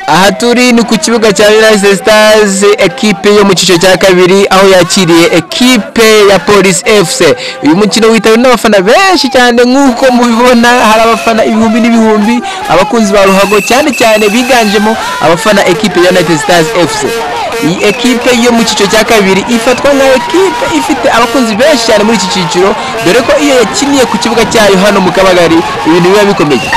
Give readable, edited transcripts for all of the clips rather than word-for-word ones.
Aha turi ni ku kibuga cya United Stars, ekipe yo mu cyiciro cya kabiri, aho yakiriye ekipe ya Police FC. Uyu mukino witabiriwe n'abafana benshi cyane, nk'uko mubibona hari abafana ibihumbi n'ibihumbi, abakunzi ba ruhago cyane cyane biganjemo abafana ekipe ya United Stars FC. Iyi ekipe yo mu cyiciro cya kabiri ifatwa nka ekipe ifite abakunzi benshi cyane muri iki cyiciro, dore ko iyo yakiniye ku kibuga cyayo hano mu Kabagari ibintu biba bikomeye.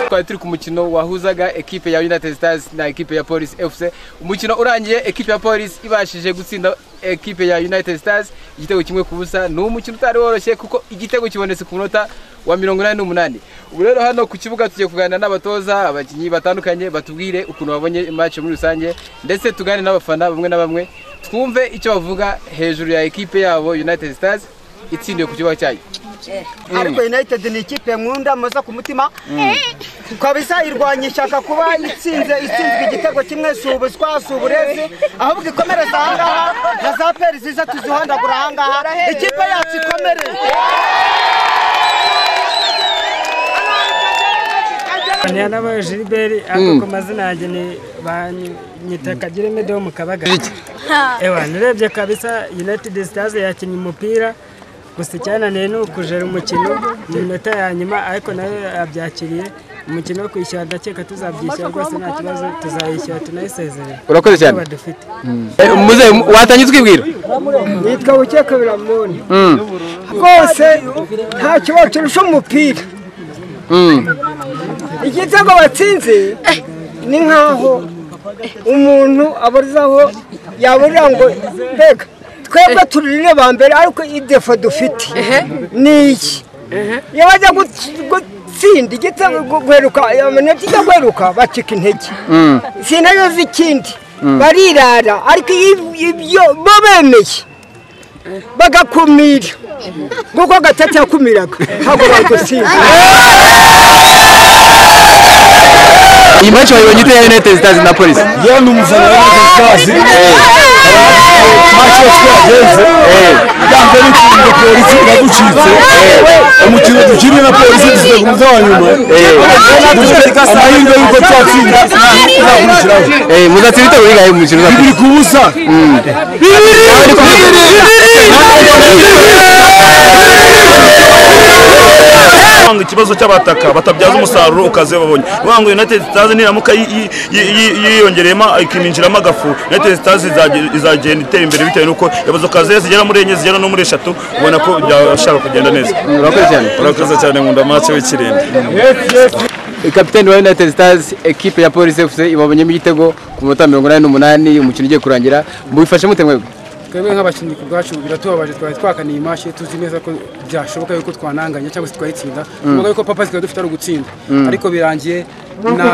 Twari turi ku mukino wahuzaga ekipe ya United Stars na ekipe ya Police FC. Umukino urangiye ekipe ya Police ibashije gutsinda ekipe ya United Stars igitego 1-0. Ni umukino utari woroshye kuko igitego kibonetse ku munota wa 88. Ubu rero hano ku kibuga tugiye kuganira n'abatoza, abakinyi batandukanye, batubwire ukuntu babonye match muri rusange, ndetse tuganire n'abafana bamwe na bamwe twumve icyo bavuga hejuru ya ekipe yabo United Stars itsindiye ku kibuga cyayo. Ariko United ni ikipe nkunda maza ku mutima kabisa, irwanya ishaka kuba itsinze igitego kimwe, si ubuswa si uburezi, ahubwo ikomereza ahangaha na za peri ziza tuzihandagura ahangaha, ikipe yacu ikomereze. Nyanabaye Gilbert, ariko ku mazina yanjye ni banyita Kagire Medo mu Kabagari. Ewa nirebye kabisa United Stars yakinnye umupira, gusa icyananiye ni ukujera umukino mu minota ya nyuma, ariko nayo yabyakiriye. Umukino wo kwishyura ndakeka tuzabyishyura rwose, nta kibazo, tuzayishyura tunayisezerera. Urakoze cyane. Muze watangiye twibwira. Nitwa Bukeka Biramoni. Rwose nta kibazo turusha umupira. Igitego batsinze ni nkaho umuntu aburizaho yaburira ngo mbega twebwe turire ba mbere, ariko idefo dufite ni iki? Iyo bajya gutsinda igitego guheruka, amanota ijya guheruka bacika intege, si nayo z'ikindi barirara, ariko ibyo bo bemeye bagakumira nk'uko Gatete yakumiraga ntabwo bagutsinda. Iyi match wayibonye ute ya United Stars na Police? Yewe ni umufana wa United Stars. Match yose twagenze byanze bikunze Polisi iraducitse. Umukino dukiriye na Polisi dusize ku munota wa nyuma. Amahirwe y'uko twatsinda tuzakurikiraho. Muzatsinda ibitego bingahe mu mukino? 2-0. 2-2. Ikibazo cy'abataka batabyaza umusaruro ukaze babonye. Ngo United Stars niramuka yiyongereyemo ikiminjiramo agafu, United Stars izagenda itera imbere bitewe nuko yabazo kaze zigera muri 4 zigera no muri 3, ubona ko byashaka kugenda neza. Urakoze cyane. Urakoze cyane, nkunda match w'ikirindi. Kapiteni wa United Stars, ekipe ya Police FC ibabonyemo igitego ku munota 88, umukino ugiye kurangira. Mubifashe mute mwebwe? Twebwe nk'abakinnyi ku bwacu biratubabaje, twari twakaniye imashe tuzi neza ko byashoboka yuko twananganya cyangwa se twayitsinda, tuvuga yuko papa zikaba dufite ari ugutsinda, ariko birangiye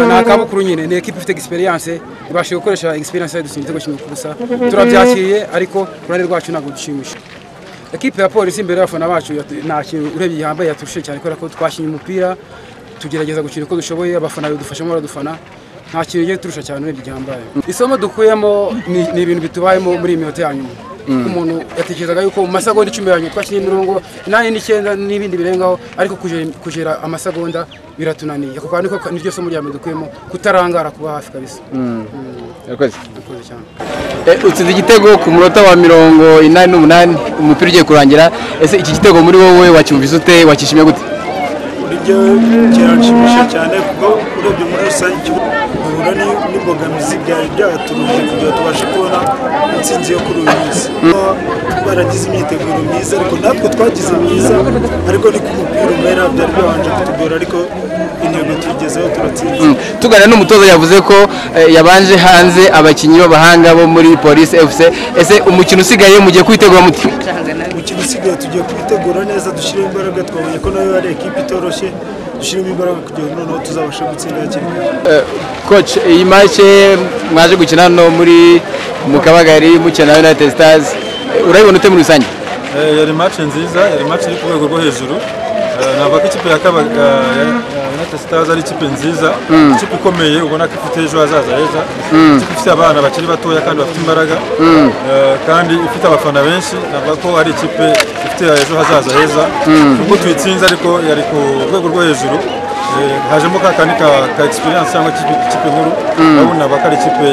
na akabukuru nyine. Ni ekipe ifite experience, ibashije gukoresha experience yayo dutsinda igitego 1-0. Turabyakiriye, ariko ku ruhande rwacu ntabwo dushimisha. Ekipe ya Polisi imbere y'abafana bacu nta kintu urebye gihambaye yaturushije cyane, kubera ko twashinye umupira tugerageza gukina uko dushoboye, abafana bidufashamo baradufana, nta kintu giye turusha cyane urebye gihambaye. Isomo dukuyemo ni ibintu bitubayemo muri iyi minota ya nyuma. Umuntu yatekerezaga yuko mu masegonda 10 ya nyuma twakinnye 89 9 n'ibindi birengaho, ariko kujera amasegonda biratunaniye. Ako kantu niko niryo somo rya mbere dukuyemo, kutarangara kuba hafi kabisa. Urakoze. Urakoze cyane. Utsinze igitego ku munota wa 88, umupira ugiye kurangira. Ese iki gitego muri wowe wacyumvise ute, wakishimiye gute? Muri jyewe kiranshimisha cyane, kuko urebye muri rusange duhura n'imbogamizi byari byaturuje kugira tubashe kubona intsinzi yo kuri uyu munsi. Baragize imyiteguro myiza, ariko natwe twagize myiza, ariko ni ku mupira umera byari byabanje kutugora, ariko intego tuyigezeho turatsinze. Tuganira n'umutoza yavuze ko yabanje hanze abakinnyi b'abahanga bo muri Police FC. Ese umukino usigaye mugiye kwitegura muti? Umukino usigaye tugiye kubitegura neza, dushyiremo imbaraga. Twabonye ko nayo ari ekipe itoroshye, dushyiremo imbaraga kugira ngo noneho tuzabashe gutsinda hakiri kare. Coach, iyi match mwaje gukina hano muri mu Kabagari mukina na United Stars, urayibona ute muri rusange? Yari match nziza, yari match iri ku rwego rwo hejuru. Navuga ko ikipe ya United Stars ari ikipe nziza, ikipe ikomeye ubona ko ifite ejo hazaza heza, ikipe ifite abana bakiri batoya kandi bafite imbaraga, kandi ifite abafana benshi. Navuga ko ari ikipe ifite ejo hazaza heza, kuko tuyitsinze ariko yari ku rwego rwo hejuru. Hajemo ka kandi ka experience cyangwa ikipe nkuru, urabona ko ari ikipe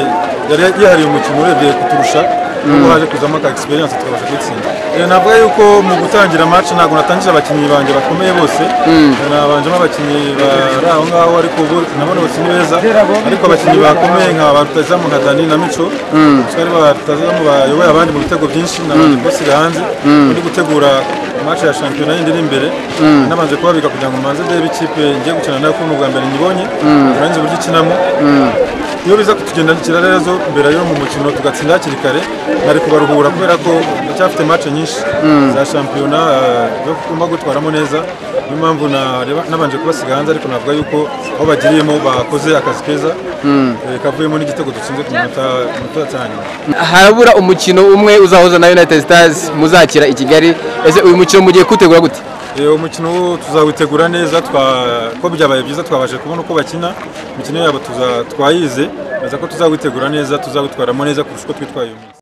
yari yihariye umukino urebye kuturusha, nubwo haje kuzamo ka experience tukabasha kuyitsinda. Navuga yuko mu gutangira match ntabwo natangije abakinnyi banjye bakomeye bose, nabanjemo abakinnyi bari aho ngaho, ariko ubu nabona bose ni beza, ariko abakinnyi bakomeye nka ba rutahizamu nka Dani na Mico, twari ba rutahizamu bayoboye abandi mu bitego byinshi, nabanje kubasiga hanze ndi gutegura match ya shampiyona yindi iri imbere. Nabanje kubabika kugira ngo mbanze ndebe ikipe ngiye gukina nayo, kuko ubwa mbere nyibonye urangiza uburyo ikinamo. Iyo biza kutugendekera rero mbere yo mu mukino tugatsinda hakiri kare, nari kubaruhura kubera ko ndacyafite match nyinshi za shampiyona zo kugomba gutwaramo neza. Niyo mpamvu nabanje kubasiga hanze, ariko navuga yuko aho bagiriyemo bakoze akazi keza, kavuyemo n'igitego dutsinze ku munota wa nyuma. Harabura umukino umwe uzahuza na United Stars muzakira i Kigali. Ese uyu mukino mugiye kuwutegura gute? Umukino tuzawitegura neza, ko byabaye byiza twabashe kubona uko bakina imikino yabo, twayize neza ko tuzawitegura neza, tuzawitwaramo neza kurusha uko twitwaye uyu munsi.